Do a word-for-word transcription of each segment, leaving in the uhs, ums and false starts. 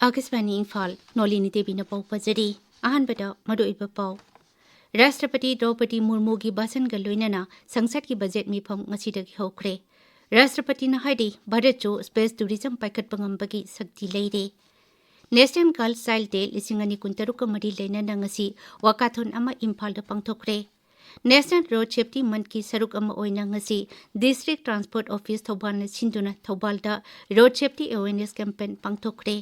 ꯑꯥꯀꯥꯁꯕꯥꯅꯤ ꯏꯝꯐꯥꯜ, ꯅꯣꯂꯤꯅꯤ ꯗꯦꯕꯤꯅ ꯄꯥꯎ ꯄꯥꯖꯔꯤ꯫ ꯑꯍꯥꯟꯕꯗ ꯃꯔꯨꯑꯣꯏꯕ ꯄꯥꯎ꯫ ꯔꯥꯁꯇ꯭ꯔꯄꯇꯤ ꯗ꯭ꯔꯧꯄꯗꯤ ꯃꯨꯔꯃꯨꯒꯤ ꯚꯥꯁꯟꯒ ꯂꯣꯏꯅꯅ ꯁꯪꯁꯠꯀꯤ ꯕꯖꯦꯠ ꯃꯤꯐꯝ ꯉꯁꯤꯗꯒꯤ ꯍꯧꯈ꯭ꯔꯦ꯫ ꯔꯥꯁꯇ꯭ꯔꯄꯇꯤꯅ ꯍꯥꯏꯔꯤ, ꯚꯥꯔꯠꯁꯨ ꯁ꯭ꯄꯦꯁ ꯇꯨꯔꯤꯖꯝ ꯄꯥꯏꯈꯠꯄ ꯉꯝꯕꯒꯤ ꯁꯛꯇꯤ ꯂꯩꯔꯦ꯫ ꯅꯦꯁꯅꯦꯜ ꯒꯔꯜꯁ ꯆꯥꯏꯜꯗ ꯗꯦ ꯂꯤꯁꯤꯡ ꯑꯅꯤ ꯀꯨꯟꯇꯔꯨꯛꯀ ꯃꯔꯤ ꯂꯩꯅꯅ ꯉꯁꯤ ꯋꯥꯀꯥꯊꯣꯟ ꯑꯃ ꯏꯝꯐꯥꯜꯗ ꯄꯥꯡꯊꯣꯛꯈ꯭ꯔꯦ꯫ ꯅꯦꯁꯅꯦꯜ ꯔꯣꯗ ꯁꯦꯐꯇꯤ ꯃꯟꯊꯀꯤ ꯁꯔꯨꯛ ꯑꯃ ꯑꯣꯏꯅ ꯉꯁꯤ ꯗꯤꯁꯇ꯭ꯔꯤꯛ ꯇ꯭ꯔꯥꯟꯁꯄꯣꯔꯠ ꯑꯣꯐꯤꯁ ꯊꯧꯕꯥꯜꯅ ꯁꯤꯟꯗꯨꯅ ꯊꯧꯕꯥꯜꯗ road safety awareness campaign ꯄꯥꯡꯊꯣꯛꯈ꯭ꯔꯦ꯫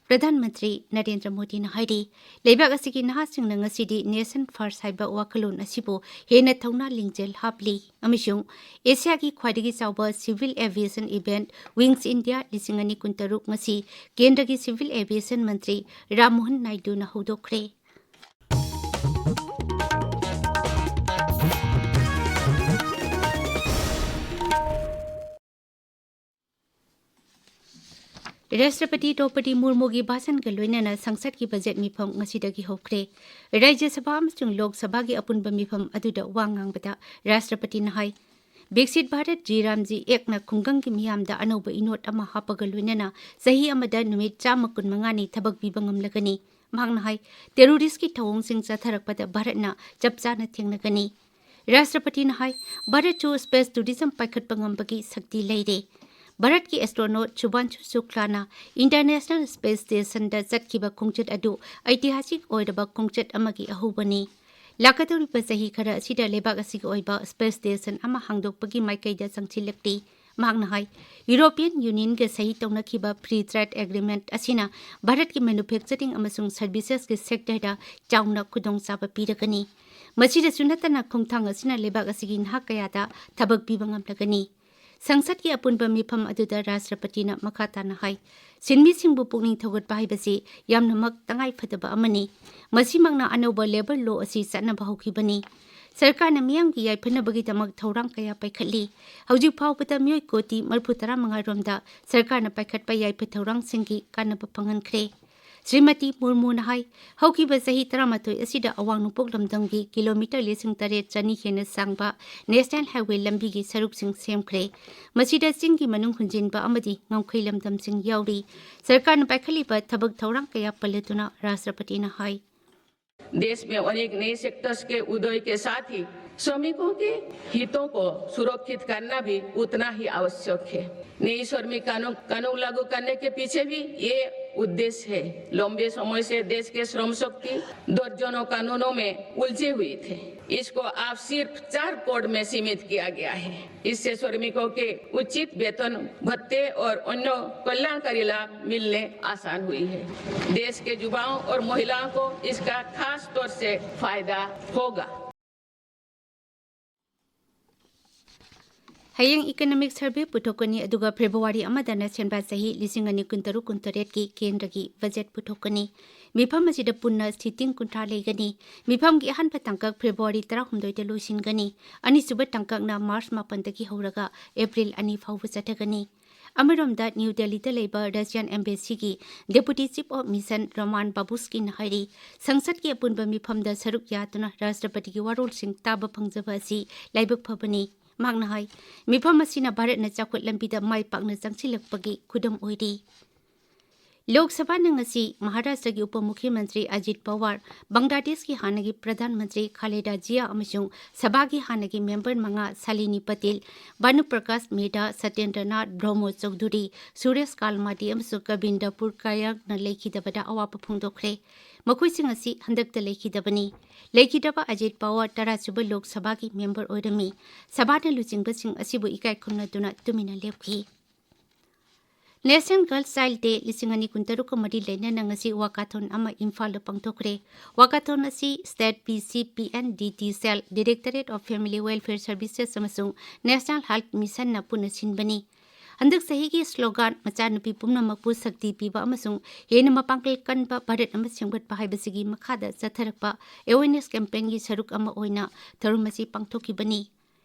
Pradhan Mantri Narendra ꯃꯣꯗꯤꯅ ꯍꯥꯏꯔꯤ, ꯂꯩꯕꯥꯛ ꯑꯁꯤꯒꯤ ꯅꯍꯥꯁꯤꯡꯅ ꯉꯁꯤꯗꯤ ꯅꯦꯁꯟ ꯐꯥꯔꯁ ꯍꯥꯏꯕ ꯋꯥꯈꯜꯂꯣꯟ ꯑꯁꯤꯕꯨ ꯍꯦꯟꯅ ꯊꯧꯅꯥ ꯂꯤꯡꯖꯦꯜ ꯍꯥꯞꯂꯤ ꯑꯃꯁꯨꯡ ꯑꯦꯁꯤꯌꯥꯒꯤ ꯈ꯭ꯋꯥꯏꯗꯒꯤ ꯆꯥꯎꯕ civil aviation event wings India ꯂꯤꯁꯤꯡ ꯑꯅꯤ ꯀꯨꯟꯇꯔꯨꯛ ꯉꯁꯤ ꯀꯦꯟꯗ꯭ꯔꯒꯤ ꯁꯤꯚꯤꯜ ꯑꯦꯚꯤꯌꯦꯁꯟ ꯃꯟꯇ꯭ꯔꯤ ꯔꯥꯝꯃꯣꯍꯟ ꯅꯥꯏꯗꯨꯅ ꯍꯧꯗꯣꯛꯈ꯭ꯔꯦ꯫ ꯔꯥꯁꯇ꯭ꯔꯄꯇꯤ ꯗ꯭ꯔꯧꯄꯗꯤ ꯃꯨꯔꯃꯨꯒꯤ ꯚꯥꯁꯟꯒ ꯂꯣꯏꯅꯅ ꯁꯪꯁꯠꯀꯤ ꯕꯖꯦꯠ ꯃꯤꯐꯝ ꯉꯁꯤꯗꯒꯤ ꯍꯧꯈ꯭ꯔꯦ꯫ ꯔꯥꯖ꯭ꯌ ꯁꯚꯥ ꯑꯃꯁꯨꯡ ꯂꯣꯛ ꯁꯚꯥꯒꯤ ꯑꯄꯨꯟꯕ ꯃꯤꯐꯝ ꯑꯗꯨꯗ ꯋꯥ ꯉꯥꯡꯕꯗ ꯔꯥꯁꯇ꯭ꯔꯄꯇꯤꯅ ꯍꯥꯏ, ꯕꯤꯛꯁꯤꯠ ꯚꯥꯔꯠ ꯖꯤ ꯔꯥꯝꯖꯤ ꯑꯦꯛꯅ ꯈꯨꯡꯒꯪꯒꯤ ꯃꯤꯌꯥꯝꯗ ꯑꯅꯧꯕ ꯏꯅꯣꯠ ꯑꯃ ꯍꯥꯞꯄꯒ ꯂꯣꯏꯅꯅ ꯆꯍꯤ ꯑꯃꯗ ꯅꯨꯃꯤꯠ ꯆꯥꯝꯃ ꯀꯨꯟꯃꯉꯥꯅꯤ ꯊꯕꯛ ꯄꯤꯕ ꯉꯝꯂꯒꯅꯤ꯫ ꯃꯍꯥꯛꯅ ꯍꯥꯏ, ꯇꯦꯔꯣꯔꯤꯁꯀꯤ ꯊꯧꯑꯣꯡꯁꯤꯡ ꯆꯠꯊꯔꯛꯄꯗ ꯚꯥꯔꯠꯅ ꯆꯞ ꯆꯥꯅ ꯊꯦꯡꯅꯒꯅꯤ꯫ ꯔꯥꯁꯇ꯭ꯔꯄꯇꯤꯅ ꯍꯥꯏ, ꯚꯥꯔꯠꯁꯨ ꯁ꯭ꯄꯦꯁ ꯇꯨꯔꯤꯖꯝ ꯄꯥꯏꯈꯠꯄ ꯉꯝꯕꯒꯤ ꯁꯛꯇꯤ ꯂꯩꯔꯦ꯫ ꯚꯥꯔꯠꯀꯤ ꯑꯦꯁꯇ꯭ꯔꯣꯅꯣꯠ ꯁꯨꯚꯥꯟꯁꯨ ꯁꯨꯀ꯭ꯂꯥꯅ ꯏꯟꯇꯔꯅꯦꯁꯅꯦꯜ ꯁ꯭ꯄꯦꯁ ꯁ꯭ꯇꯦꯁꯟꯗ ꯆꯠꯈꯤꯕ ꯈꯣꯡꯆꯠ ꯑꯗꯨ ꯑꯩꯇꯤꯍꯥꯁꯤꯛ ꯑꯣꯏꯔꯕ ꯈꯣꯡꯆꯠ ꯑꯃꯒꯤ ꯑꯍꯧꯕꯅꯤ꯫ ꯂꯥꯛꯀꯗꯧꯔꯤꯕ ꯆꯍꯤ ꯈꯔ ꯑꯁꯤꯗ ꯂꯩꯕꯥꯛ ꯑꯁꯤꯒꯤ ꯑꯣꯏꯕ ꯁ꯭ꯄꯦꯁ ꯁ꯭ꯇꯦꯁꯟ ꯑꯃ ꯍꯥꯡꯗꯣꯛꯄꯒꯤ ꯃꯥꯏꯀꯩꯗ ꯆꯪꯁꯤꯜꯂꯛꯂꯤ꯫ ꯃꯍꯥꯛꯅ ꯍꯥꯏ, ꯌꯨꯔꯣꯄꯤꯌꯟ ꯌꯨꯅꯤꯌꯟꯒ ꯁꯍꯤ ꯇꯧꯅꯈꯤꯕ ꯐ꯭ꯔꯤ ꯇ꯭ꯔꯦꯗ ꯑꯦꯒ꯭ꯔꯤꯃꯦꯟꯠ ꯑꯁꯤꯅ ꯚꯥꯔꯠꯀꯤ ꯃꯦꯅꯨꯐꯦꯛꯆꯔꯤꯡ ꯑꯃꯁꯨꯡ ꯁꯔꯚꯤꯁꯦꯁꯀꯤ ꯁꯦꯛꯇꯔꯗ ꯆꯥꯎꯅ ꯈꯨꯗꯣꯡꯆꯥꯕ ꯄꯤꯔꯒꯅꯤ꯫ ꯃꯁꯤꯗꯁꯨ ꯅꯠꯇꯅ ꯈꯣꯡꯊꯥꯡ ꯑꯁꯤꯅ ꯂꯩꯕꯥꯛ ꯑꯁꯤꯒꯤ ꯅꯍꯥ ꯀꯌꯥꯗ ꯊꯕꯛ ꯄꯤꯕ ꯉꯝꯂꯒꯅꯤ꯫ ꯁꯪꯁꯠꯀꯤ ꯑꯄꯨꯟꯕ ꯃꯤꯐꯝ ꯑꯗꯨꯗ ꯔꯥꯁꯇ꯭ꯔꯄꯇꯤꯅ ꯃꯈꯥ ꯇꯥꯅ ꯍꯥꯏ, ꯁꯤꯟꯃꯤꯁꯤꯡꯕꯨ ꯄꯨꯛꯅꯤꯡ ꯊꯧꯒꯠꯄ ꯍꯥꯏꯕꯁꯤ ꯌꯥꯝꯅꯃꯛ ꯇꯉꯥꯏ ꯐꯗꯕ ꯑꯃꯅꯤ꯫ ꯃꯁꯤꯃꯛꯅ ꯑꯅꯧꯕ ꯂꯦꯕꯔ ꯂꯣ ꯑꯁꯤ ꯆꯠꯅꯕ ꯍꯧꯈꯤꯕꯅꯤ꯫ ꯁꯔꯀꯥꯔꯅ ꯃꯤꯌꯥꯝꯒꯤ ꯌꯥꯏꯐꯅꯕꯒꯤꯗꯃꯛ ꯊꯧꯔꯥꯡ ꯀꯌꯥ ꯄꯥꯏꯈꯠꯂꯤ꯫ ꯍꯧꯖꯤꯛ ꯐꯥꯎꯕꯗ ꯃꯤꯑꯣꯏ ꯀꯣꯇꯤ ꯃꯔꯤꯐꯨ ꯇꯔꯥ ꯃꯉꯥ ꯔꯣꯝꯗ ꯁꯔꯀꯥꯔꯅ ꯄꯥꯏꯈꯠꯄ ꯌꯥꯏꯐ ꯊꯧꯔꯥꯡꯁꯤꯡꯒꯤ ꯀꯥꯟꯅꯕ ꯐꯪꯍꯟꯈ꯭ꯔꯦ꯫ ꯁ꯭ꯔꯤꯃꯇꯤ ꯃꯨꯔꯃꯨꯅ ꯍꯥꯏ, ꯍꯧꯈꯤꯕ ꯆꯍꯤ ꯇꯔꯥꯃꯥꯊꯣꯏ ꯑꯁꯤꯗ ꯑꯋꯥꯡ ꯅꯣꯡꯄꯣꯛ ꯂꯝꯗꯝꯒꯤ ꯀꯤꯂꯣꯃꯤꯇꯔ ꯂꯤꯁꯤꯡ ꯇꯔꯦꯠ ꯆꯅꯤ ꯍꯦꯟꯅ ꯁꯥꯡꯕ ꯅꯦꯁꯅꯦꯜ ꯍꯥꯏꯋꯦ ꯂꯝꯕꯤꯒꯤ ꯁꯔꯨꯛꯁꯤꯡ ꯁꯦꯝꯈ꯭ꯔꯦ꯫ ꯃꯁꯤꯗ ꯆꯤꯡꯒꯤ ꯃꯅꯨꯡ ꯍꯨꯟꯖꯤꯟꯕ ꯑꯃꯗꯤ ꯉꯝꯈꯩ ꯂꯝꯗꯝꯁꯤꯡ ꯌꯥꯎꯔꯤ꯫ ꯁꯔꯀꯥꯔꯅ ꯄꯥꯏꯈꯠꯂꯤꯕ ꯊꯕꯛ ꯊꯧꯔꯥꯡ ꯀꯌꯥ ꯄꯜꯂꯗꯨꯅ ꯔꯥꯁꯇ꯭ꯔꯄꯇꯤꯅ ꯍꯥꯏ, देश में अनेक नए सेक्टर्स के उदय के साथ ही श्रमिकों के हितों को सुरक्षित करना भी उतना ही आवश्यक है। नई श्रमिक कानून कानून लागू करने के पीछे भी ये उद्देश्य है। लंबे समय से देश के श्रम शक्ति दर्जनों कानूनों में उलझे हुए थे। इसको आप सिर्फ चार कोड में सीमित किया गया है। इससे श्रमिकों के उचित वेतन, भत्ते और अन्य कल्याणकारी लाभ मिलने आसान हुई है। देश के युवाओं और महिलाओं को इसका खास तौर से फायदा होगा। ꯍꯌꯦꯡ ꯏꯀꯅꯣꯃꯤꯛ ꯁꯔꯚꯦ ꯄꯨꯊꯣꯛꯀꯅꯤ, ꯑꯗꯨꯒ ꯐꯦꯕ꯭ꯔꯨꯋꯥꯔꯤ ꯑꯃꯗꯅ ꯁꯦꯟꯕꯥ ꯆꯍꯤ ꯂꯤꯁꯤꯡ ꯑꯅꯤ ꯀꯨꯟꯇꯔꯨꯛ ꯀꯨꯟꯇꯔꯦꯠꯀꯤ ꯀꯦꯟꯗ꯭ꯔꯒꯤ ꯕꯖꯦꯠ ꯄꯨꯊꯣꯛꯀꯅꯤ꯫ ꯃꯤꯐꯝ ꯑꯁꯤꯗ ꯄꯨꯟꯅ ꯁꯤꯇꯤꯡ ꯀꯨꯟꯊ꯭ꯔꯥ ꯂꯩꯒꯅꯤ꯫ ꯃꯤꯐꯝꯒꯤ ꯑꯍꯥꯟꯕ ꯇꯥꯡꯀꯛ ꯐꯦꯕ꯭ꯔꯨꯋꯥꯔꯤ ꯇꯔꯥꯍꯨꯝꯗꯣꯏꯗ ꯂꯣꯏꯁꯤꯟꯒꯅꯤ꯫ ꯑꯅꯤꯁꯨꯕ ꯇꯥꯡꯀꯛꯅ ꯃꯥꯔꯆ ꯃꯥꯄꯟꯗꯒꯤ ꯍꯧꯔꯒ ꯑꯦꯄ꯭ꯔꯤꯜ ꯑꯅꯤ ꯐꯥꯎꯕ ꯆꯠꯊꯒꯅꯤ꯫ ꯑꯃꯔꯣꯝꯗ ꯅ꯭ꯌꯨ ꯗꯦꯜꯂꯤꯗ ꯂꯩꯕ ꯔꯁꯤꯌꯥꯟ ꯑꯦꯝꯕꯦꯁꯤꯒꯤ deputy chief of mission Roman ꯕꯥꯕꯨꯁꯀꯤꯅ ꯍꯥꯏꯔꯤ, ꯁꯪꯁꯠꯀꯤ ꯑꯄꯨꯟꯕ ꯃꯤꯐꯝꯗ ꯁꯔꯨꯛ ꯌꯥꯗꯨꯅ ꯔꯥꯁꯇ꯭ꯔꯄꯇꯤꯒꯤ ꯋꯥꯔꯣꯜꯁꯤꯡ ꯇꯥꯕ ꯐꯪꯖꯕ ꯑꯁꯤ ꯂꯥꯏꯕꯛ ꯐꯕꯅꯤ꯫ ꯃꯍꯥꯛꯅ ꯍꯥꯏ, ꯃꯤꯐꯝ ꯑꯁꯤꯅ ꯚꯥꯔꯠꯅ ꯆꯥꯎꯈꯠ ꯂꯝꯕꯤꯗ ꯃꯥꯏ ꯄꯥꯛꯅ ꯆꯪꯁꯤꯜꯂꯛꯄꯒꯤ ꯈꯨꯗꯝ ꯑꯣꯏꯔꯤ꯫ ꯂꯣꯛ ꯁꯚꯥꯅ ꯉꯁꯤ ꯃꯍꯥꯔꯥꯁꯇ꯭ꯔꯒꯤ ꯎꯄ ꯃꯨꯈ꯭ꯌ ꯃꯟꯇ꯭ꯔꯤ ꯑꯖꯤꯠ ꯄꯋꯥꯔ, ꯕꯪꯒ꯭ꯂꯥꯗꯦꯁꯀꯤ ꯍꯥꯟꯅꯒꯤ ꯄ꯭ꯔꯙꯥꯟ ꯃꯟꯇ꯭ꯔꯤ ꯈꯥꯂꯦꯗꯥ ꯖꯤꯌꯥ ꯑꯃꯁꯨꯡ ꯁꯚꯥꯒꯤ ꯍꯥꯟꯅꯒꯤ ꯃꯦꯝꯕꯔ ꯃꯉꯥ ꯁꯥꯂꯤꯅꯤ ꯄꯇꯤꯜ, ꯚꯥꯅꯨ ꯄ꯭ꯔꯀꯥꯁ ꯃꯦꯙꯥ, ꯁꯇ꯭ꯌꯦꯟꯗ꯭ꯔꯅꯥꯊ ꯕ꯭ꯔꯍꯃꯣ ꯆꯧꯙꯨꯔꯤ, ꯁꯨꯔꯦꯁ ꯀꯥꯜꯃꯥꯗꯤ ꯑꯃꯁꯨꯡ ꯀꯕꯤꯟꯗ ꯄꯨꯔꯀꯥꯌꯥꯡꯅ ꯂꯩꯈꯤꯗꯕꯗ ꯑꯋꯥꯕ ꯐꯣꯡꯗꯣꯛꯈ꯭ꯔꯦ꯫ ꯃꯈꯣꯏꯁꯤꯡ ꯑꯁꯤ ꯍꯟꯗꯛꯇ ꯂꯩꯈꯤꯗꯕꯅꯤ꯫ ꯂꯩꯈꯤꯗꯕ ꯑꯖꯤꯠ ꯄꯋꯥꯔ ꯇꯔꯥꯁꯨꯕ ꯂꯣꯛ ꯁꯚꯥꯒꯤ ꯃꯦꯝꯕꯔ ꯑꯣꯏꯔꯝꯃꯤ꯫ ꯁꯚꯥꯅ ꯂꯨꯆꯤꯡꯕꯁꯤꯡ ꯑꯁꯤꯕꯨ ꯏꯀꯥꯏ ꯈꯨꯝꯅꯗꯨꯅ ꯇꯨꯃꯤꯟꯅ ꯂꯦꯞꯈꯤ꯫ ꯅꯦꯁꯅꯦꯜ ꯒꯔꯜꯁ ꯆꯥꯏꯜ ꯗꯦ ꯂꯤꯁꯤꯡ ꯑꯅꯤ ꯀꯨꯟꯇꯔꯨꯛꯀ ꯃꯔꯤ ꯂꯩꯅꯅ ꯉꯁꯤ ꯋꯥꯀꯥꯊꯣꯟ ꯑꯃ ꯏꯝꯐꯥꯜꯗ ꯄꯥꯡꯊꯣꯛꯈ꯭ꯔꯦ꯫ ꯋꯥꯀꯥꯊꯣꯟ ꯑꯁꯤ state P C P N D T cell, directorate of family welfare services ꯑꯃꯁꯨꯡ ꯅꯦꯁꯅꯦꯜ ꯍꯦꯜꯊ ꯃꯤꯁꯟꯅ ꯄꯨꯟꯅ ꯁꯤꯟꯕꯅꯤ꯫ ꯍꯟꯗꯛ ꯆꯍꯤꯒꯤ ꯁ꯭ꯂꯣꯒꯥꯟ "ꯃꯆꯥꯅꯨꯄꯤ ꯄꯨꯝꯅꯃꯛꯄꯨ ꯁꯛꯇꯤ ꯄꯤꯕ ꯑꯃꯁꯨꯡ ꯍꯦꯟꯅ ꯃꯄꯥꯡꯒꯜ ꯀꯟꯕ ꯚꯥꯔꯠ ꯑꯃ ꯁꯦꯝꯒꯠꯄ" ꯍꯥꯏꯕꯁꯤꯒꯤ ꯃꯈꯥꯗ ꯆꯠꯊꯔꯛꯄ ꯑꯦꯋꯦꯔꯅꯦꯁ ꯀꯦꯝꯄꯦꯟꯒꯤ ꯁꯔꯨꯛ ꯑꯃ ꯑꯣꯏꯅ ꯊꯧꯔꯝ ꯑꯁꯤ ꯄꯥꯡꯊꯣꯛꯈꯤꯕꯅꯤ꯫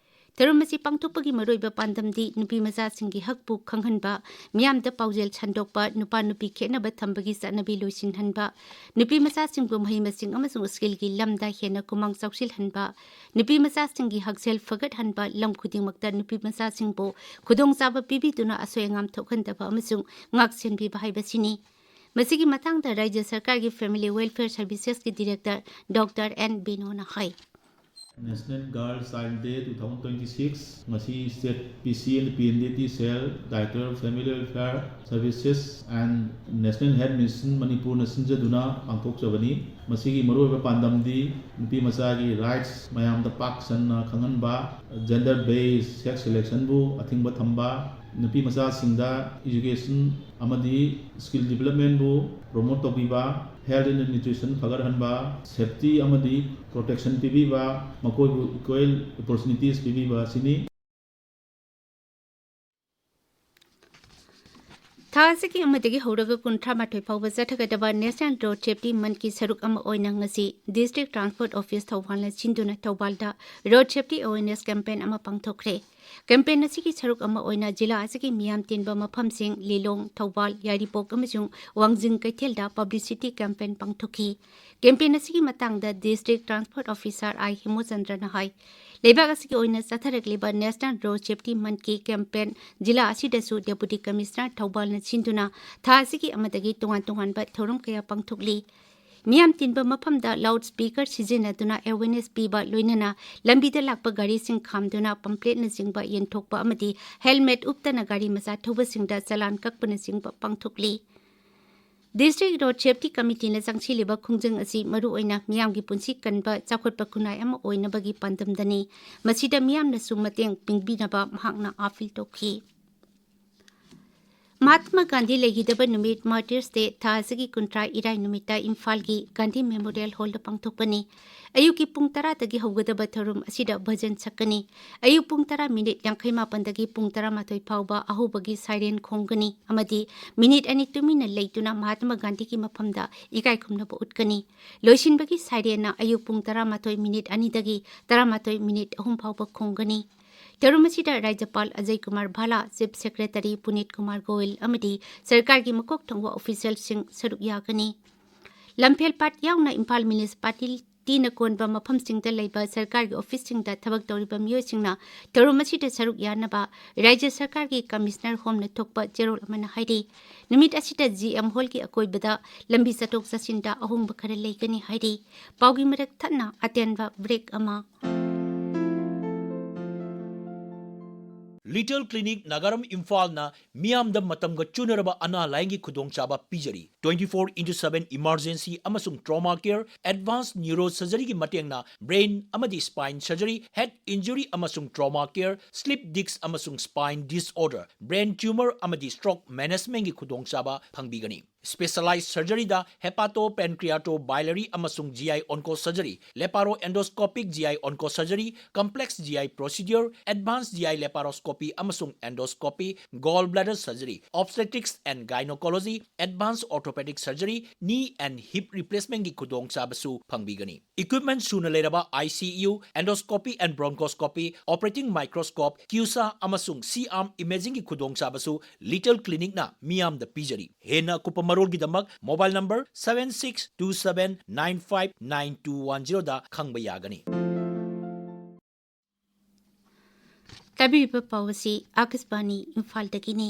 ꯊꯧꯔꯝ ꯑꯁꯤ ꯄꯥꯡꯊꯣꯛꯄꯒꯤ ꯃꯔꯨꯑꯣꯏꯕ ꯄꯥꯟꯗꯝꯗꯤ ꯅꯨꯄꯤ ꯃꯆꯥꯁꯤꯡꯒꯤ ꯍꯛꯄꯨ ꯈꯪꯍꯟꯕ, ꯃꯤꯌꯥꯝꯗ ꯄꯥꯎꯖꯦꯜ ꯁꯟꯗꯣꯛꯄ, ꯅꯨꯄꯥ ꯅꯨꯄꯤ ꯈꯦꯠꯅꯕ ꯊꯝꯕꯒꯤ ꯆꯠꯅꯕꯤ ꯂꯣꯏꯁꯤꯟꯍꯟꯕ, ꯅꯨꯄꯤ ꯃꯆꯥꯁꯤꯡꯕꯨ ꯃꯍꯩ ꯃꯁꯤꯡ ꯑꯃꯁꯨꯡ ꯁ꯭ꯀꯤꯜꯒꯤ ꯂꯝꯗ ꯍꯦꯟꯅ ꯈꯨꯃꯥꯡ ꯆꯥꯎꯁꯤꯜꯍꯟꯕ, ꯅꯨꯄꯤ ꯃꯆꯥꯁꯤꯡꯒꯤ ꯍꯛꯁꯦꯜ ꯐꯒꯠꯍꯟꯕ, ꯂꯝ ꯈꯨꯗꯤꯡꯃꯛꯇ ꯅꯨꯄꯤ ꯃꯆꯥꯁꯤꯡꯕꯨ ꯈꯨꯗꯣꯡꯆꯥꯕ ꯄꯤꯕꯤꯗꯨꯅ ꯑꯁꯣꯏ ꯑꯉꯥꯝ ꯊꯣꯛꯍꯟꯗꯕ ꯑꯃꯁꯨꯡ ꯉꯥꯛꯁꯦꯟꯕꯤꯕ ꯍꯥꯏꯕꯁꯤꯅꯤ꯫ ꯃꯁꯤꯒꯤ ꯃꯇꯥꯡꯗ ꯔꯥꯖ꯭ꯌ ꯁꯔꯀꯥꯔꯒꯤ Family Welfare Servicesꯀꯤ Director Doctor N ꯕꯤꯅꯣꯅ ꯍꯥꯏ꯫ National Girl Child Day two thousand twenty-six, ꯃꯁꯤ State P C and P N D T Cell, Director Family Welfare Services and National Health Mission ꯃꯅꯤꯄꯨꯔꯅ ꯁꯤꯟꯖꯗꯨꯅ ꯄꯥꯡꯊꯣꯛꯆꯕꯅꯤ꯫ ꯃꯁꯤꯒꯤ ꯃꯔꯨꯑꯣꯏꯕ ꯄꯥꯟꯗꯝꯗꯤ ꯅꯨꯄꯤ ꯃꯆꯥꯒꯤ rights ꯃꯌꯥꯝꯗ ꯄꯥꯛ ꯁꯟꯅ ꯈꯪꯍꯟꯕ, gender based sex selectionꯕꯨ ꯑꯊꯤꯡꯕ ꯊꯝꯕ, ꯅꯨꯄꯤ ꯃꯆꯥꯁꯤꯡꯗ education ꯑꯃꯗꯤ skill developmentꯕꯨ promote ꯇꯧꯕꯤꯕ, health and nutrition ꯐꯒꯠꯍꯟꯕ, safety ꯑꯃꯗꯤ protection ꯄꯤꯕꯤꯕ, ꯃꯈꯣꯏꯕꯨ equal opportunities ꯄꯤꯕꯤꯕ ꯑꯁꯤꯅꯤ꯫ ꯊꯥ ꯑꯁꯤꯒꯤ ꯑꯃꯗꯒꯤ ꯍꯧꯔꯒ ꯀꯨꯟꯊ꯭ꯔꯥ ꯃꯥꯊꯣꯏ ꯐꯥꯎꯕ ꯆꯠꯊꯒꯗꯕ National Road Safety Monthꯀꯤ ꯁꯔꯨꯛ ꯑꯃ ꯑꯣꯏꯅ ꯉꯁꯤ District Transport Office ꯊꯧꯕꯥꯜꯅ ꯁꯤꯟꯗꯨꯅ ꯊꯧꯕꯥꯜꯗ Road Safety Awareness Campaign ꯑꯃ ꯄꯥꯡꯊꯣꯛꯈ꯭ꯔꯦ꯫ Campaign ꯑꯁꯤꯒꯤ ꯁꯔꯨꯛ ꯑꯃ ꯑꯣꯏꯅ ꯖꯤꯂꯥ ꯑꯁꯤꯒꯤ ꯃꯤꯌꯥꯝ ꯇꯤꯟꯕ ꯃꯐꯝꯁꯤꯡ ꯂꯤꯂꯣꯡ, ꯊꯧꯕꯥꯜ, ꯌꯥꯏꯔꯤꯄꯣꯛ ꯑꯃꯁꯨꯡ ꯋꯥꯡꯖꯤꯡ ꯀꯩꯊꯦꯜꯗ publicity campaign ꯄꯥꯡꯊꯣꯛꯈꯤ꯫ Campaign ꯑꯁꯤꯒꯤ ꯃꯇꯥꯡꯗ District Transport Officer I ꯍꯦꯃꯨꯆꯟꯗ꯭ꯔꯅ ꯍꯥꯏ, ꯂꯩꯕꯥꯛ ꯑꯁꯤꯒꯤ ꯑꯣꯏꯅ ꯆꯠꯊꯔꯛꯂꯤꯕ National Road Safety Monthꯀꯤ campaign ꯖꯤꯂꯥ ꯑꯁꯤꯗꯁꯨ Deputy Commissioner ꯊꯧꯕꯥꯜꯅ ꯁꯤꯟꯗꯨꯅ ꯊꯥ ꯑꯁꯤꯒꯤ ꯑꯃꯗꯒꯤ ꯇꯣꯉꯥꯟ ꯇꯣꯉꯥꯟꯕ ꯊꯧꯔꯝ ꯀꯌꯥ ꯄꯥꯡꯊꯣꯛꯂꯤ꯫ ꯃꯤꯌꯥꯝ ꯇꯤꯟꯕ ꯃꯐꯝꯗ loud speaker ꯁꯤꯖꯤꯟꯅꯗꯨꯅ awareness ꯄꯤꯕ, ꯂꯣꯏꯅꯅ ꯂꯝꯕꯤꯗ ꯂꯥꯛꯄ ꯒꯥꯔꯤꯁꯤꯡ ꯈꯥꯝꯗꯨꯅ pamphletsꯅꯆꯤꯡꯕ ꯌꯦꯟꯊꯣꯛꯄ ꯑꯃꯗꯤ helmet ꯎꯞꯇꯅ ꯒꯥꯔꯤ ꯃꯆꯥ ꯊꯧꯕꯁꯤꯡꯗ ꯆꯂꯥꯟ ꯀꯛꯄꯅꯆꯤꯡꯕ ꯄꯥꯡꯊꯣꯛꯂꯤ꯫ District Road Safety Committeeꯅ ꯆꯪꯁꯤꯜꯂꯤꯕ ꯈꯣꯡꯖꯪ ꯑꯁꯤ ꯃꯔꯨꯑꯣꯏꯅ ꯃꯤꯌꯥꯝꯒꯤ ꯄꯨꯟꯁꯤ ꯀꯟꯕ, ꯆꯥꯎꯈꯠꯄ ꯈꯨꯟꯅꯥꯏ ꯑꯃ ꯑꯣꯏꯅꯕꯒꯤ ꯄꯥꯟꯗꯝꯗꯅꯤ꯫ ꯃꯁꯤꯗ ꯃꯤꯌꯥꯝꯅꯁꯨ ꯃꯇꯦꯡ ꯄꯥꯡꯕꯤꯅꯕ ꯃꯍꯥꯛꯅ appeal ꯇꯧꯈꯤ꯫ ꯃꯍꯥꯠꯃ ꯒꯥꯟꯙꯤ ꯂꯩꯈꯤꯗꯕ ꯅꯨꯃꯤꯠ, Martyrs' Day, ꯊꯥ ꯑꯁꯤꯒꯤ ꯀꯨꯟꯊ꯭ꯔꯥ, ꯏꯔꯥꯏ ꯅꯨꯃꯤꯠꯇ ꯏꯝꯐꯥꯜꯒꯤ ꯒꯥꯟꯙꯤ ꯃꯦꯃꯣꯔꯤꯌꯦꯜ ꯍꯣꯜꯗ ꯄꯥꯡꯊꯣꯛꯀꯅꯤ꯫ ꯑꯌꯨꯛꯀꯤ ꯄꯨꯡ ꯇꯔꯥꯗꯒꯤ ꯍꯧꯒꯗꯕ ꯊꯧꯔꯝ ꯑꯁꯤꯗ ꯚꯖꯟ ꯁꯛꯀꯅꯤ꯫ ꯑꯌꯨꯛ ꯄꯨꯡ ꯇꯔꯥ ꯃꯤꯅꯤꯠ ꯌꯥꯡꯈꯩ ꯃꯥꯄꯟꯗꯒꯤ ꯄꯨꯡ ꯇꯔꯥꯃꯥꯊꯣꯏ ꯐꯥꯎꯕ ꯑꯍꯧꯕꯒꯤ ꯁꯥꯏꯔꯦꯟ ꯈꯣꯡꯒꯅꯤ ꯑꯃꯗꯤ ꯃꯤꯅꯤꯠ ꯑꯅꯤ ꯇꯨꯃꯤꯟꯅ ꯂꯩꯗꯨꯅ ꯃꯍꯥꯠꯃ ꯒꯥꯟꯙꯤꯒꯤ ꯃꯐꯝꯗ ꯏꯀꯥꯏ ꯈꯨꯝꯅꯕ ꯎꯠꯀꯅꯤ꯫ ꯂꯣꯏꯁꯤꯟꯕꯒꯤ ꯁꯥꯏꯔꯦꯟꯅ ꯑꯌꯨꯛ ꯄꯨꯡ ꯇꯔꯥꯃꯥꯊꯣꯏ ꯃꯤꯅꯤꯠ ꯑꯅꯤꯗꯒꯤ ꯇꯔꯥꯃꯥꯊꯣꯏ ꯃꯤꯅꯤꯠ ꯑꯍꯨꯝ ꯐꯥꯎꯕ ꯈꯣꯡꯒꯅꯤ꯫ ꯊꯧꯔꯝ ꯑꯁꯤꯗ ꯔꯥꯖ꯭ꯌꯄꯥꯜ ꯑꯖꯌ ꯀꯨꯃꯥꯔ ꯚꯥꯂꯥ, ꯆꯤꯐ ꯁꯦꯀ꯭ꯔꯦꯇꯔꯤ ꯄꯨꯅꯤꯠ ꯀꯨꯃꯥꯔ ꯒꯣꯌꯜ ꯑꯃꯗꯤ ꯁꯔꯀꯥꯔꯒꯤ ꯃꯀꯣꯛ ꯊꯣꯡꯕ ꯑꯣꯐꯤꯁꯤꯌꯦꯜꯁꯤꯡ ꯁꯔꯨꯛ ꯌꯥꯒꯅꯤ꯫ ꯂꯝꯐꯦꯜꯄꯥꯠ ꯌꯥꯎꯅ ꯏꯝꯐꯥꯜ ꯃ꯭ꯌꯨꯅꯤꯁꯤꯄꯥꯂꯤꯇꯤꯅ ꯀꯣꯟꯕ ꯃꯐꯝꯁꯤꯡꯗ ꯂꯩꯕ ꯁꯔꯀꯥꯔꯒꯤ ꯑꯣꯐꯤꯁꯁꯤꯡꯗ ꯊꯕꯛ ꯇꯧꯔꯤꯕ ꯃꯤꯑꯣꯏꯁꯤꯡꯅ ꯊꯧꯔꯝ ꯑꯁꯤꯗ ꯁꯔꯨꯛ ꯌꯥꯅꯕ ꯔꯥꯖ꯭ꯌ ꯁꯔꯀꯥꯔꯒꯤ ꯀꯃꯤꯁꯅꯔ ꯍꯣꯝꯅ ꯊꯣꯛꯄ ꯆꯦꯔꯣꯜ ꯑꯃꯅ ꯍꯥꯏꯔꯤ꯫ ꯅꯨꯃꯤꯠ ꯑꯁꯤꯗ ꯖꯤ ꯑꯦꯝ ꯍꯣꯜꯒꯤ ꯑꯀꯣꯏꯕꯗ ꯂꯝꯕꯤ ꯆꯠꯊꯣꯛ ꯆꯠꯁꯤꯟꯗ ꯑꯍꯣꯡꯕ ꯈꯔ ꯂꯩꯒꯅꯤ ꯍꯥꯏꯔꯤ꯫ ꯄꯥꯎꯒꯤ ꯃꯔꯛ ꯊꯠꯅ ꯑꯇꯦꯟꯕ ꯕ꯭ꯔꯦꯛ ꯑꯃ꯫ ꯂꯤꯇꯜ ꯀ꯭ꯂꯤꯅꯤꯛ ꯅꯥꯒꯥꯔꯝ ꯏꯝꯐꯥꯜꯅ ꯃꯤꯌꯥꯝꯗ ꯃꯇꯝꯒ ꯆꯨꯅꯔꯕ ꯑꯅꯥ ꯂꯥꯌꯦꯡꯒꯤ ꯈꯨꯗꯣꯡꯆꯥꯕ ꯄꯤꯖꯔꯤ꯫ Twenty four into seven emergency ꯑꯃꯁꯨꯡ trauma care, advanced neuro surgeryꯒꯤ ꯃꯇꯦꯡꯅ brain ꯑꯃꯗꯤ spine surgery, head injury ꯑꯃꯁꯨꯡ trauma care, slip disc ꯑꯃꯁꯨꯡ spine disorder, brain tumor ꯑꯃꯗꯤ stroke managementꯒꯤ ꯈꯨꯗꯣꯡꯆꯥꯕ ꯐꯪꯕꯤꯒꯅꯤ꯫ Specialized surgeryꯗ hepato pancreato biliary ꯑꯃꯁꯨꯡ G I onco surgery, laparoendoscopic G I onco surgery, complex G I procedure, advanced G I laparoscopy ꯑꯃꯁꯨꯡ endoscopy, gall bladder surgery, obstetrics and gynecology, advanced orthopedic surgery, knee and hip replacementꯒꯤ ꯈꯨꯗꯣꯡꯆꯥꯕꯁꯨ ꯐꯪꯕꯤꯒꯅꯤ꯫ Equipment ꯁꯨꯅ ꯂꯩꯔꯕ I C U, endoscopy and bronchoscopy, operating microscope, CUSA ꯑꯃꯁꯨꯡ C-arm imagingꯒꯤ ꯈꯨꯗꯣꯡꯆꯥꯕꯁꯨ little ꯀ꯭ꯂꯤꯅꯤꯛꯅ ꯃꯤꯌꯥꯝꯗ ꯄꯤꯖꯔꯤ꯫ ꯍꯦꯟꯅ ꯑꯀꯨꯞꯄ ꯃꯔꯣꯜꯒꯤꯗꯃꯛ mobile number seven six two seven nine five nine two one zeroꯗ ꯈꯪꯕ ꯌꯥꯒꯅꯤ꯫ ꯇꯥꯕꯤꯔꯤꯕ ꯄꯥꯎ ꯑꯁꯤ ꯑꯥꯀꯥꯁꯕꯥꯅꯤ ꯏꯝꯐꯥꯜꯗꯒꯤꯅꯤ꯫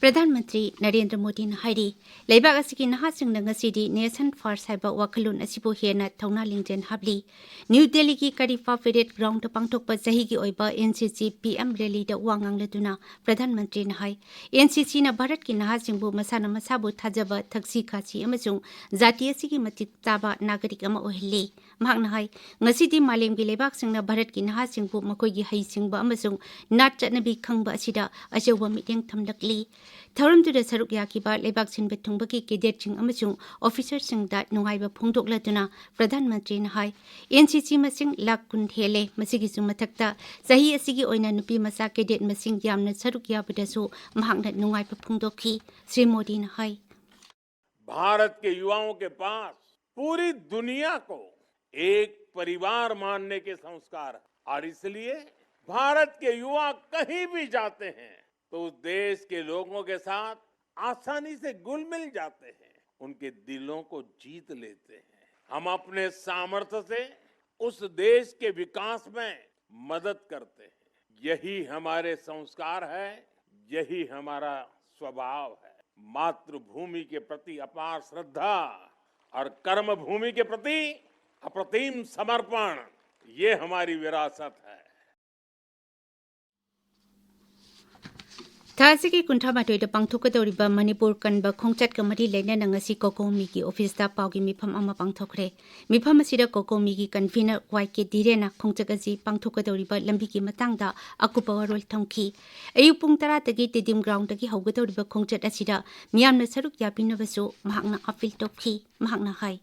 ꯄ꯭ꯔꯙꯥꯟ ꯃꯟꯇ꯭ꯔꯤ ꯅꯔꯦꯟꯗ꯭ꯔ ꯃꯣꯗꯤꯅ ꯍꯥꯏꯔꯤ, ꯂꯩꯕꯥꯛ ꯑꯁꯤꯒꯤ ꯅꯍꯥꯁꯤꯡꯅ ꯉꯁꯤꯗꯤ Nation First ꯍꯥꯏꯕ ꯋꯥꯈꯜꯂꯣꯟ ꯑꯁꯤꯕꯨ ꯍꯦꯟꯅ ꯊꯧꯅꯥ ꯂꯤꯡꯖꯦꯜ ꯍꯥꯞꯂꯤ꯫ ꯅ꯭ꯌꯨ ꯗꯦꯜꯂꯤꯒꯤ ꯀꯔꯤꯐꯥ ꯄꯦꯔꯦꯗ ꯒ꯭ꯔꯥꯎꯟꯗ ꯄꯥꯡꯊꯣꯛꯄ ꯆꯍꯤꯒꯤ ꯑꯣꯏꯕ N C C P M ꯔꯦꯂꯤꯗ ꯋꯥ ꯉꯥꯡꯂꯗꯨꯅ ꯄ꯭ꯔꯙꯥꯟ ꯃꯟꯇ꯭ꯔꯤꯅ ꯍꯥꯏ, N C Cꯅ ꯚꯥꯔꯠꯀꯤ ꯅꯍꯥꯁꯤꯡꯕꯨ ꯃꯁꯥꯅ ꯃꯁꯥꯕꯨ ꯊꯥꯖꯕ, ꯊꯛꯁꯤ ꯈꯥꯁꯤ ꯑꯃꯁꯨꯡ ꯖꯥꯇꯤ ꯑꯁꯤꯒꯤ ꯃꯇꯤꯛ ꯆꯥꯕ ꯅꯥꯒꯔꯤꯛ ꯑꯃ ꯑꯣꯏꯍꯜꯂꯤ꯫ ꯃꯍꯥꯛꯅ ꯍꯥꯏ, ꯉꯁꯤꯗꯤ ꯃꯥꯂꯦꯝꯒꯤ ꯂꯩꯕꯥꯛꯁꯤꯡꯅ ꯚꯥꯔꯠꯀꯤ ꯅꯍꯥꯁꯤꯡꯕꯨ ꯃꯈꯣꯏꯒꯤ ꯍꯩꯁꯤꯡꯕ ꯑꯃꯁꯨꯡ ꯅꯥꯠ ꯆꯠꯅꯕꯤ ꯈꯪꯕ ꯑꯁꯤꯗ ꯑꯆꯧꯕ ꯃꯤꯠꯌꯦꯡ ꯊꯝꯂꯛꯂꯤ꯫ ꯊꯧꯔꯝꯗꯨꯗ ꯁꯔꯨꯛ ꯌꯥꯈꯤꯕ ꯂꯩꯕꯥꯛ ꯁꯤꯟꯕ ꯊꯨꯡꯕꯒꯤ ꯀꯦꯗꯦꯠꯁꯤꯡ ꯑꯃꯁꯨꯡ ꯑꯣꯐꯤꯁꯔꯁꯤꯡꯗ ꯅꯨꯡꯉꯥꯏꯕ ꯐꯣꯡꯗꯣꯛꯂꯗꯨꯅ ꯄ꯭ꯔꯙꯥꯟ ꯃꯟꯇ꯭ꯔꯤꯅ ꯍꯥꯏ, N C C ꯃꯁꯤꯡ ꯂꯥꯈ ꯀꯨꯟ ꯍꯦꯜꯂꯦ꯫ ꯃꯁꯤꯒꯤꯁꯨ ꯃꯊꯛꯇ ꯆꯍꯤ ꯑꯁꯤꯒꯤ ꯑꯣꯏꯅ ꯅꯨꯄꯤ ꯃꯆꯥ ꯀꯦꯗꯦꯠ ꯃꯁꯤꯡ ꯌꯥꯝꯅ ꯁꯔꯨꯛ ꯌꯥꯕꯗꯁꯨ ꯃꯍꯥꯛꯅ ꯅꯨꯡꯉꯥꯏꯕ ꯐꯣꯡꯗꯣꯛꯈꯤ꯫ ꯁ꯭ꯔꯤ ꯃꯣꯗꯤꯅ ꯍꯥꯏ, भारत के युवाओं के पास पूरी दुनिया को एक परिवार मानने के संस्कार हैं और इसलिए भारत के युवा कहीं भी जाते हैं तो उस देश के लोगों के साथ आसानी से घुल मिल जाते हैं, उनके दिलों को जीत लेते हैं। हम अपने सामर्थ्य से उस देश के विकास में मदद करते हैं। यही हमारे संस्कार है, यही हमारा स्वभाव है। मातृभूमि के प्रति अपार श्रद्धा और कर्मभूमि के प्रति अप्रतिम समर्पण, ये हमारी विरासत है। ꯊꯥ ꯑꯁꯤꯒꯤ ꯀꯨꯟꯊ꯭ꯔꯥ ꯃꯥꯊꯣꯏꯗ ꯄꯥꯡꯊꯣꯛꯀꯗꯧꯔꯤꯕ ꯃꯅꯤꯄꯨꯔ ꯀꯟꯕ ꯈꯣꯡꯆꯠꯀ ꯃꯔꯤ ꯂꯩꯅꯅ ꯉꯁꯤ ꯀꯣꯀꯣꯃꯤꯒꯤ ꯑꯣꯐꯤꯁꯇ ꯄꯥꯎꯒꯤ ꯃꯤꯐꯝ ꯑꯃ ꯄꯥꯡꯊꯣꯛꯈ꯭ꯔꯦ꯫ ꯃꯤꯐꯝ ꯑꯁꯤꯗ ꯀꯣꯀꯣꯃꯤꯒꯤ ꯀꯟꯚꯤꯅꯔ ꯋꯥꯏ ꯀꯦ ꯙꯤꯔꯦꯟꯅ ꯈꯣꯡꯆꯠ ꯑꯁꯤ ꯄꯥꯡꯊꯣꯛꯀꯗꯧꯔꯤꯕ ꯂꯝꯕꯤꯒꯤ ꯃꯇꯥꯡꯗ ꯑꯀꯨꯞꯄ ꯋꯥꯔꯣꯜ ꯊꯝꯈꯤ꯫ ꯑꯌꯨꯛ ꯄꯨꯡ ꯇꯔꯥꯗꯒꯤ ꯇꯦꯗꯤꯝ ꯒ꯭ꯔꯥꯎꯟꯗꯒꯤ ꯍꯧꯒꯗꯧꯔꯤꯕ ꯈꯣꯡꯆꯠ ꯑꯁꯤꯗ ꯃꯤꯌꯥꯝꯅ ꯁꯔꯨꯛ ꯌꯥꯕꯤꯅꯕꯁꯨ ꯃꯍꯥꯛꯅ ꯑꯄꯤꯜ ꯇꯧꯈꯤ꯫ ꯃꯍꯥꯛꯅ ꯍꯥꯏ,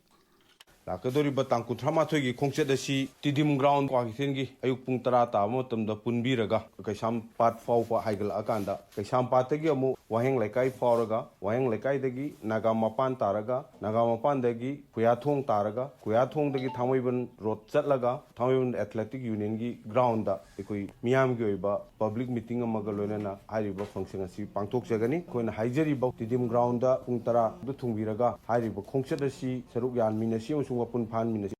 ꯂꯥꯛꯀꯗꯧꯔꯤꯕ ꯇꯥꯡ ꯀꯨꯟꯊ꯭ꯔꯥ ꯃꯥꯊꯣꯏꯒꯤ ꯈꯣꯡꯆꯠ ꯑꯁꯤ ꯇꯤꯗꯤꯝ ꯒ꯭ꯔꯥꯎꯟ ꯀ꯭ꯋꯥꯀꯩꯊꯦꯜꯒꯤ ꯑꯌꯨꯛ ꯄꯨꯡ ꯇꯔꯥ ꯇꯥꯕ ꯃꯇꯝꯗ ꯄꯨꯟꯕꯤꯔꯒ ꯀꯩꯁꯥꯝꯄꯥꯠ ꯐꯥꯎꯕ ꯍꯥꯏꯒꯠꯂꯛꯑꯀꯥꯟꯗ ꯀꯩꯁꯥꯝꯄꯥꯠꯇꯒꯤ ꯑꯃꯨꯛ ꯋꯥꯍꯦꯡ ꯂꯩꯀꯥꯏ ꯐꯥꯎꯔꯒ ꯋꯥꯍꯦꯡ ꯂꯩꯀꯥꯏꯗꯒꯤ ꯅꯥꯒꯥ ꯃꯄꯥꯟ ꯇꯥꯔꯒ ꯅꯥꯒꯥ ꯃꯄꯥꯟꯗꯒꯤ ꯈꯨꯌꯥꯊꯣꯡ ꯇꯥꯔꯒ ꯈꯨꯌꯥꯊꯣꯡꯗꯒꯤ ꯊꯥꯡꯃꯩꯕꯟ ꯔꯣꯗ ꯆꯠꯂꯒ ꯊꯥꯡꯃꯩꯕꯟ ꯑꯦꯊꯂꯦꯇꯤꯛ ꯌꯨꯅꯤꯌꯟꯒꯤ ꯒ꯭ꯔꯥꯎꯟꯗ ꯑꯩꯈꯣꯏ ꯃꯤꯌꯥꯝꯒꯤ ꯑꯣꯏꯕ ꯄꯕ꯭ꯂꯤꯛ ꯃꯤꯇꯤꯡ ꯑꯃꯒ ꯂꯣꯏꯅꯅ ꯍꯥꯏꯔꯤꯕ ꯐꯪꯁꯟ ꯑꯁꯤ ꯄꯥꯡꯊꯣꯛꯆꯒꯅꯤ꯫ ꯑꯩꯈꯣꯏꯅ ꯍꯥꯏꯖꯔꯤꯕ ꯇꯤꯗꯤꯝ ꯒ꯭ꯔꯥꯎꯟꯗ ꯄꯨꯡ ꯇꯔꯥꯗ ꯊꯨꯡꯕꯤꯔꯒ ꯍꯥꯏꯔꯤꯕ ꯈꯣꯡꯆꯠ ꯑꯁꯤ ꯁꯔꯨꯛ ꯌꯥꯍꯟꯃꯤꯟꯅꯁꯤ ꯑꯃꯁꯨꯡ ꯃꯄꯨꯡ ꯐꯥꯍꯟꯃꯤꯟꯅꯁꯤ꯫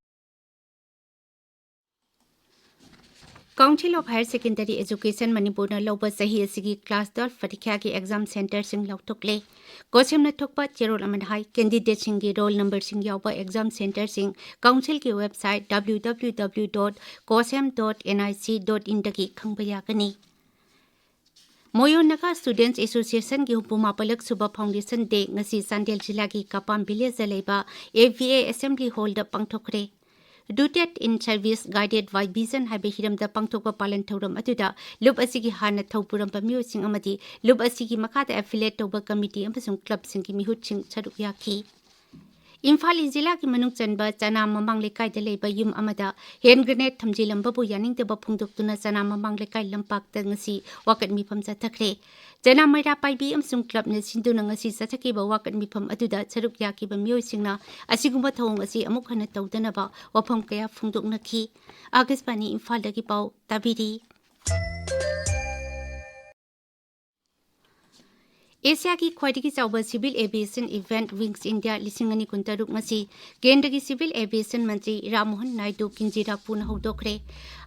Council of Higher Secondary Education ꯃꯅꯤꯄꯨꯔꯅ ꯂꯧꯕ ꯆꯍꯤ ꯑꯁꯤꯒꯤ class twelve ꯄꯔꯤꯈ꯭ꯌꯥꯒꯤ exam centreꯁꯤꯡ ꯂꯥꯎꯊꯣꯛꯂꯦ꯫ ꯀꯣꯁꯦꯝꯅ ꯊꯣꯛꯄ ꯆꯦꯔꯣꯜ ꯑꯃꯅ ꯍꯥꯏ, candidateꯁꯤꯡꯒꯤ roll numberꯁꯤꯡ ꯌꯥꯎꯕ exam centreꯁꯤꯡ councilꯒꯤ website W W W dot cosem dot N I C dot inꯗꯒꯤ ꯈꯪꯕ ꯌꯥꯒꯅꯤ꯫ Moyon Naga Students Associationꯒꯤ ꯍꯨꯝꯐꯨ ꯃꯥꯄꯜꯂꯛ ꯁꯨꯕ Foundation Day ꯉꯁꯤ ꯆꯥꯟꯗꯦꯜ ꯖꯤꯂꯥꯒꯤ ꯀꯄꯥꯝ villageꯇ ꯂꯩꯕ A V A Assembly Hallꯗ ꯄꯥꯡꯊꯣꯛꯈ꯭ꯔꯦ꯫ Rooted in Service, Guided by Vision ꯍꯥꯏꯕ ꯍꯤꯔꯝꯗ ꯄꯥꯡꯊꯣꯛꯄ ꯄꯥꯂꯟ ꯊꯧꯔꯝ ꯑꯗꯨꯗ ꯂꯨꯞ ꯑꯁꯤꯒꯤ ꯍꯥꯟꯅ ꯊꯧ ꯄꯨꯔꯝꯕ ꯃꯤꯑꯣꯏꯁꯤꯡ ꯑꯃꯗꯤ ꯂꯨꯞ ꯑꯁꯤꯒꯤ ꯃꯈꯥꯗ affiliate ꯇꯧꯕ committee ꯑꯃꯁꯨꯡ clubꯁꯤꯡꯒꯤ ꯃꯤꯍꯨꯠꯁꯤꯡ ꯁꯔꯨꯛ ꯌꯥꯈꯤ꯫ ꯏꯝꯐꯥꯜ East ꯖꯤꯂꯥꯒꯤ ꯃꯅꯨꯡ ꯆꯟꯕ ꯆꯅꯥꯝ ꯃꯃꯥꯡ ꯂꯩꯀꯥꯏꯗ ꯂꯩꯕ ꯌꯨꯝ ꯑꯃꯗ hand grenade ꯊꯝꯖꯤꯜꯂꯝꯕꯕꯨ ꯌꯥꯅꯤꯡꯗꯕ ꯐꯣꯡꯗꯣꯛꯇꯨꯅ ꯆꯅꯥꯝ ꯃꯃꯥꯡ ꯂꯩꯀꯥꯏ ꯂꯝꯄꯥꯛꯇ ꯉꯁꯤ ꯋꯥꯀꯠ ꯃꯤꯐꯝ ꯆꯠꯊꯈ꯭ꯔꯦ꯫ ꯆꯅꯥꯝ ꯃꯩꯔꯥ ꯄꯥꯏꯕꯤ ꯑꯃꯁꯨꯡ clubꯅ ꯁꯤꯟꯗꯨꯅ ꯉꯁꯤ ꯆꯠꯊꯈꯤꯕ ꯋꯥꯀꯠ ꯃꯤꯐꯝ ꯑꯗꯨꯗ ꯁꯔꯨꯛ ꯌꯥꯈꯤꯕ ꯃꯤꯑꯣꯏꯁꯤꯡꯅ ꯑꯁꯤꯒꯨꯝꯕ ꯊꯧꯑꯣꯡ ꯑꯁꯤ ꯑꯃꯨꯛ ꯍꯟꯅ ꯇꯧꯗꯅꯕ ꯋꯥꯐꯝ ꯀꯌꯥ ꯐꯣꯡꯗꯣꯛꯅꯈꯤ꯫ ꯑꯥꯀꯥꯁꯕꯥꯅꯤ ꯏꯝꯐꯥꯜꯗꯒꯤ ꯄꯥꯎ ꯇꯥꯕꯤꯔꯤ꯫ ꯑꯦꯁꯤꯌꯥꯒꯤ ꯈ꯭ꯋꯥꯏꯗꯒꯤ ꯆꯥꯎꯕ civil aviation event Wings India ꯂꯤꯁꯤꯡ ꯑꯅꯤ ꯀꯨꯟꯇꯔꯨꯛ ꯉꯁꯤ ꯀꯦꯟꯗ꯭ꯔꯒꯤ civil aviation ꯃꯟꯇ꯭ꯔꯤ ꯔꯥꯝꯃꯣꯍꯟ ꯅꯥꯏꯗꯨ ꯀꯤꯟꯖꯤꯔꯥꯄꯨꯅ ꯍꯧꯗꯣꯛꯈ꯭ꯔꯦ꯫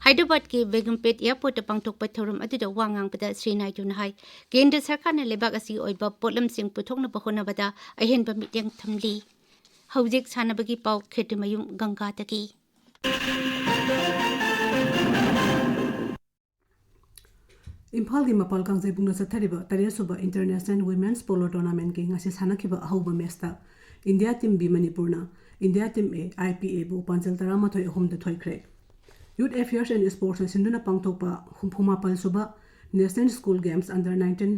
ꯍꯥꯏꯗ꯭ꯔꯕꯥꯗꯀꯤ ꯕꯦꯒꯝꯄꯦꯠ airportꯇ ꯄꯥꯡꯊꯣꯛꯄ ꯊꯧꯔꯝ ꯑꯗꯨꯗ ꯋꯥ ꯉꯥꯡꯕꯗ ꯁ꯭ꯔꯤ ꯅꯥꯏꯗꯨꯅ ꯍꯥꯏ, ꯀꯦꯟꯗ꯭ꯔ ꯁꯔꯀꯥꯔꯅ ꯂꯩꯕꯥꯛ ꯑꯁꯤꯒꯤ ꯑꯣꯏꯕ ꯄꯣꯠꯂꯝꯁꯤꯡ ꯄꯨꯊꯣꯛꯅꯕ ꯍꯣꯠꯅꯕꯗ ꯑꯍꯦꯟꯕ ꯃꯤꯠꯌꯦꯡ ꯊꯝꯂꯤ꯫ ꯍꯧꯖꯤꯛ ꯁꯥꯟꯅꯕꯒꯤ ꯄꯥꯎ, ꯈꯦꯇ꯭ꯔꯤꯃꯌꯨꯝ ꯒꯪꯒꯥꯗꯒꯤ꯫ ꯏꯝꯐꯥꯜꯒꯤ ꯃꯄꯥꯜ ꯀꯥꯡꯖꯩꯕꯨꯡꯗ ꯆꯠꯊꯔꯤꯕ ꯇꯔꯦꯠꯁꯨꯕ International Women's Polo Tournamentꯀꯤ ꯉꯁꯤ ꯁꯥꯟꯅꯈꯤꯕ ꯑꯍꯧꯕ matchꯇ India team B ꯃꯅꯤꯄꯨꯔꯅ India team A, I P Aꯕꯨ ꯄꯥꯟꯖꯜ ꯇꯔꯥꯃꯥꯊꯣꯏ ꯑꯍꯨꯝꯗ ꯊꯣꯏꯈ꯭ꯔꯦ꯫ Youth Affairs and Sportsꯅ ꯁꯤꯟꯗꯨꯅ ꯄꯥꯡꯊꯣꯛꯄ ꯍꯨꯝꯐꯨ ꯃꯥꯄꯜ ꯁꯨꯕ National School Games Under nineteen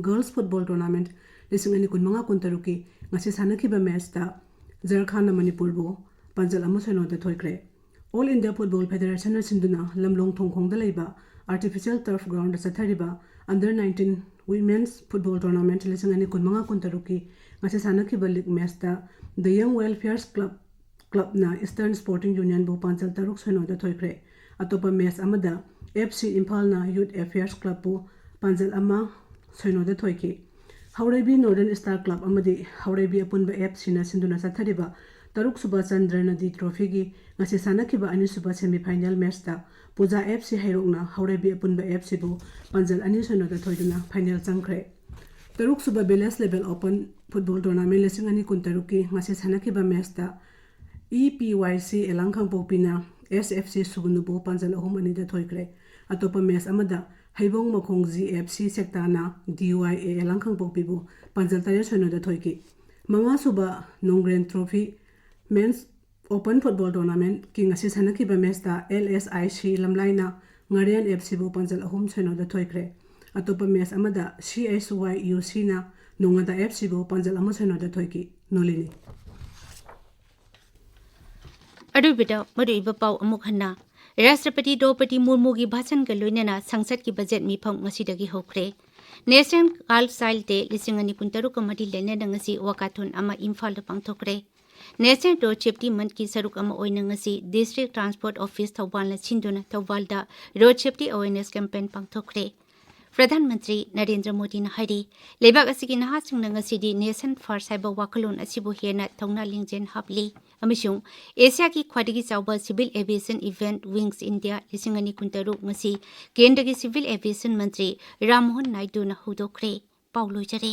Girls Football Tournament ꯂꯤꯁꯤꯡ ꯑꯅꯤ ꯀꯨꯟꯃꯉꯥ ꯀꯨꯟꯇꯔꯨꯛꯀꯤ ꯉꯁꯤ ꯁꯥꯟꯅꯈꯤꯕ matchꯇ ꯖꯔꯈꯥꯟꯅ ꯃꯅꯤꯄꯨꯔꯕꯨ ꯄꯥꯟꯖꯜ ꯑꯃ ꯁꯣꯏꯅꯣꯗ ꯊꯣꯏꯈ꯭ꯔꯦ꯫ All India Football Federationꯅ ꯁꯤꯟꯗꯨꯅ ꯂꯝꯂꯣꯡ ꯊꯣꯡꯈꯣꯡꯗ ꯂꯩꯕ Artificial Turf Groundꯗ ꯆꯠꯊꯔꯤꯕ Under nineteen Women's Football Tournament ꯂꯤꯁꯤꯡ ꯑꯅꯤ ꯀꯨꯟꯃꯉꯥ ꯀꯨꯟꯇꯔꯨꯛꯀꯤ ꯉꯁꯤ ꯁꯥꯟꯅꯈꯤꯕ league matchꯇ The Young Welfares Club, Clubꯅ Eastern Sporting Unionꯕꯨ ꯄꯥꯟꯖꯜ ꯇꯔꯨꯛ ꯁꯣꯏꯅꯣꯗ ꯊꯣꯏꯈ꯭ꯔꯦ꯫ ꯑꯇꯣꯞꯄ match ꯑꯃꯗ F C ꯏꯝꯐꯥꯜꯅ Youth Affairs Clubꯄꯨ ꯄꯥꯟꯖꯜ ꯑꯃ ꯁꯣꯏꯅꯣꯗ ꯊꯣꯏꯈꯤ꯫ ꯍꯥꯎꯔꯩꯕꯤ Northern Star Club ꯑꯃꯗꯤ ꯍꯥꯎꯔꯩꯕꯤ ꯑꯄꯨꯟꯕ F Cꯅ ꯁꯤꯟꯗꯨꯅ ꯆꯠꯊꯔꯤꯕ ꯇꯔꯨꯛ ꯁꯨꯕ ꯆꯟꯗ꯭ꯔ ꯅꯗꯤ ꯇ꯭ꯔꯣꯐꯤꯒꯤ ꯉꯁꯤ ꯁꯥꯟꯅꯈꯤꯕ ꯑꯅꯤꯁꯨꯕ ꯁꯦꯃꯤꯐꯥꯏꯅꯦꯜ ꯃꯦꯆꯇ ꯄꯨꯖꯥ ꯑꯦꯐ ꯁꯤ ꯍꯩꯔꯣꯛꯅ ꯍꯧꯔꯩꯕꯤ ꯑꯄꯨꯟꯕ ꯑꯦꯐ ꯁꯤꯕꯨ ꯄꯥꯟꯖꯜ ꯑꯅꯤ ꯁꯣꯏꯅꯣꯗ ꯊꯣꯏꯗꯨꯅ ꯐꯥꯏꯅꯦꯜ ꯆꯪꯈ꯭ꯔꯦ꯫ ꯇꯔꯨꯛ ꯁꯨꯕ village level open football tournament ꯂꯤꯁꯤꯡ ꯑꯅꯤ ꯀꯨꯟꯇꯔꯨꯛꯀꯤ ꯉꯁꯤ ꯁꯥꯟꯅꯈꯤꯕ ꯃꯦꯆꯇ ꯏ ꯄꯤ ꯋꯥꯏ ꯁꯤ ꯑꯦꯂꯥꯡ ꯈꯥꯡꯄꯣꯛꯄꯤꯅ ꯑꯦꯁ ꯑꯦꯐ ꯁꯤ ꯁꯨꯒꯨꯅꯨꯕꯨ ꯄꯥꯟꯖꯜ ꯑꯍꯨꯝ ꯑꯅꯤꯗ ꯊꯣꯏꯈ꯭ꯔꯦ꯫ ꯑꯇꯣꯞꯄ ꯃꯦꯆ ꯑꯃꯗ ꯍꯩꯕꯣꯡ ꯃꯈꯣꯡ ꯖꯤ ꯑꯦꯐ ꯁꯤ ꯁꯦꯛꯇꯥꯅ ꯗꯤ ꯋꯥꯏ ꯑꯦ ꯑꯦꯂꯥꯡ ꯈꯥꯡꯄꯣꯛꯄꯤꯕꯨ ꯄꯥꯟꯖꯜ ꯇꯔꯦꯠ ꯁꯣꯏꯅꯣꯗ ꯊꯣꯏꯈꯤ꯫ ꯃꯉꯥ ꯁꯨꯕ ꯅꯣꯡꯒ꯭ꯔꯦꯟ ꯇ꯭ꯔꯣꯐꯤ ꯃꯦꯟꯁ ꯑꯣꯄꯟ ꯐꯨꯠꯕꯣꯜ ꯇꯣꯔꯅꯥꯃꯦꯟꯀꯤ ꯉꯁꯤ ꯁꯥꯟꯅꯈꯤꯕ ꯃꯦꯆꯇ L S I C ꯂꯝꯂꯥꯏꯅ ꯉꯥꯔꯦꯟ F ꯁꯤꯕꯨ ꯄꯥꯟꯖꯜ ꯑꯍꯨꯝ ꯁꯣꯏꯅꯣꯗ ꯊꯣꯏꯈ꯭ꯔꯦ꯫ ꯑꯇꯣꯞꯄ ꯃꯦꯆ ꯑꯃꯗ ꯁꯤ ꯑꯩꯆ ꯋꯥꯏ ꯌꯨ ꯁꯤꯅ ꯅꯣꯡꯉꯥꯗ ꯑꯦꯐ ꯁꯤꯕꯨ ꯄꯥꯟꯖꯜ ꯑꯃ ꯁꯣꯏꯅꯣꯗ ꯊꯣꯏꯈꯤ꯫ ꯅꯣꯂꯤꯅꯤ꯫ ꯑꯔꯣꯏꯕꯗ ꯃꯔꯨꯑꯣꯏꯕ ꯄꯥꯎ ꯑꯃꯨꯛ ꯍꯟꯅ꯫ ꯔꯥꯁꯇ꯭ꯔꯄꯇꯤ ꯗ꯭ꯔꯧꯄꯗꯤ ꯃꯨꯔꯃꯨꯒꯤ ꯚꯥꯁꯟꯒ ꯂꯣꯏꯅꯅ ꯁꯪꯁꯠꯀꯤ ꯕꯖꯦꯠ ꯃꯤꯐꯝ ꯉꯁꯤꯗꯒꯤ ꯍꯧꯈ꯭ꯔꯦ꯫ ꯅꯦꯁꯅꯦꯜ ꯒꯥꯔꯜ ꯆꯥꯏꯜ ꯗꯦ ꯂꯤꯁꯤꯡ ꯑꯅꯤ ꯀꯨꯟꯇꯔꯨꯛꯀ ꯃꯔꯤ ꯂꯩꯅꯅ ꯉꯁꯤ ꯋꯥꯀꯥꯊꯣꯟ ꯑꯃ ꯏꯝꯐꯥꯜꯗ ꯄꯥꯡꯊꯣꯛꯈ꯭ꯔꯦ꯫ ꯅꯦꯁꯅꯦꯜ ꯔꯣꯗ ꯁꯦꯐꯇꯤ ꯃꯟꯊꯀꯤ ꯁꯔꯨꯛ ꯑꯃ ꯑꯣꯏꯅ ꯉꯁꯤ ꯗꯤꯁꯇ꯭ꯔꯤꯛ ꯇ꯭ꯔꯥꯟꯁꯄꯣꯔꯠ ꯑꯣꯐꯤꯁ ꯊꯧꯕꯥꯜꯅ ꯁꯤꯟꯗꯨꯅ ꯊꯧꯕꯥꯜꯗ road safety awareness campaign ꯄꯥꯡꯊꯣꯛꯈ꯭ꯔꯦ꯫ Pradhan Mantri Narendra ꯃꯣꯗꯤꯅ ꯍꯥꯏꯔꯤ, ꯂꯩꯕꯥꯛ ꯑꯁꯤꯒꯤ ꯅꯍꯥꯁꯤꯡꯅ ꯉꯁꯤꯗꯤ ꯅꯦꯁꯟ ꯐꯥꯔꯁ ꯍꯥꯏꯕ ꯋꯥꯈꯜꯂꯣꯟ ꯑꯁꯤꯕꯨ ꯍꯦꯟꯅ ꯊꯧꯅꯥ ꯂꯤꯡꯖꯦꯜ ꯍꯥꯞꯂꯤ ꯑꯃꯁꯨꯡ ꯑꯦꯁꯤꯌꯥꯒꯤ ꯈ꯭ꯋꯥꯏꯗꯒꯤ ꯆꯥꯎꯕ civil aviation event wings India ꯂꯤꯁꯤꯡ ꯑꯅꯤ ꯀꯨꯟꯇꯔꯨꯛ ꯉꯁꯤ ꯀꯦꯟꯗ꯭ꯔꯒꯤ ꯁꯤꯚꯤꯜ ꯑꯦꯚꯤꯌꯦꯁꯟ ꯃꯟꯇ꯭ꯔꯤ ꯔꯥꯝꯃꯣꯍꯟ ꯅꯥꯏꯗꯨꯅ ꯍꯧꯗꯣꯛꯈ꯭ꯔꯦ꯫ ꯄꯥꯎ ꯂꯣꯏꯖꯔꯦ꯫